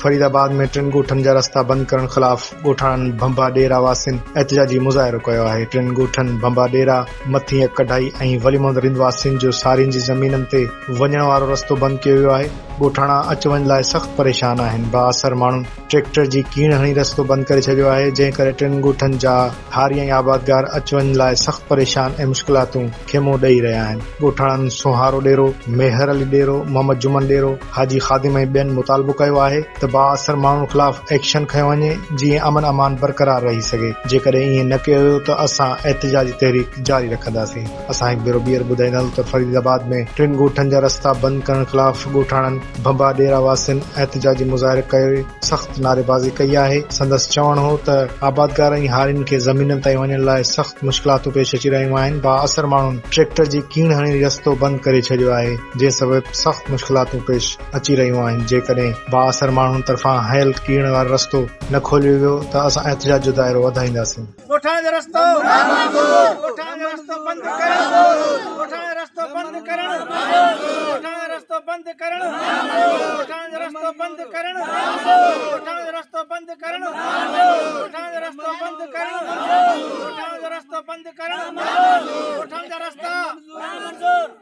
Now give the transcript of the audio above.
فريد آباد ۾ ٽن ڳوٺن جا رستا بند ڪرڻ خلاف ڳوٺاڻن ڀنڀا ڏيرا واسين احتجاجي مظاهرو ڪيو آهي. ٽن ڳوٺن ڀنڀا ڏيرا، مٿين اک ڪڍائي ۽ ولي محمد رند واسين جو سارين جي زمينن تي وڃڻ وارو رستو بند ڪيو ويو آهي. ڳوٺاڻا اچ وڃ لاء سخت پريشان آهن. بااثر ماڻهن ٽريڪٽر جي ڪيڻ هڻي رستو بند ڪري ڇڏيو آهي، جنهن ڪري ٽن ڳوٺن جا هاري ۽ آبادگار اچ وڃ لاء سخت پريشان ۽ مشڪلاتون کي منهن ڏئي رهيا آهن. ڳوٺاڻن سونهارو ڏيرو، ميهر علي ڏيرو، محمد جمن ڏيرو، حاجي خادم ۽ ٻين مطالبو ڪيو آهي ته بااثر ماڻهن خلاف ايڪشن کنيو وڃي جيئن امن امان برقرار رهي سگهي، جيڪڏهن ائين نه ڪيو ويو ته اسان احتجاجي تحريڪ جاري رکنداسين. اسان هڪ ڀيرو ٻيهر ٻڌائيندا هلون ته فريد آباد ۾ ٽن ڳوٺن جا رستا بند ڪرڻ خلاف ڳوٺاڻن ڀنڀا ڏيرا واسين احتجاجي مظاهري ڪري سخت نعريبازي ڪئي آهي. سندس چوڻ هو ته آبادگار ۽ هارين کي زمينن تائين وڃڻ لاء سخت مشڪلاتون پيش اچي رهيون آهن، بااثر ماڻهن ٽريڪٽر جي ڪيڻ هڻي رستو بند ڪري ڇڏيو آهي، جنهن سبب سخت مشڪلاتون پيش اچي رهيون آهن، جيڪڏهن بااثر ماڻهن طرفان هنيل ڪيڻ وارو رستو نه کوليو ويو ته اسان احتجاج جو دائرو وڌائينداسين. ڳوٺاڻن جو رستو ڳوٺاڻن جو رستو بند ڪرڻ ڳوٺاڻن جو رستو بند ڪرڻ ڳوٺاڻن جو رستو بند ڪرڻ ڳوٺاڻن جو رستو بند ڪرڻ ڳوٺاڻن جو رستو بند ڪرڻ.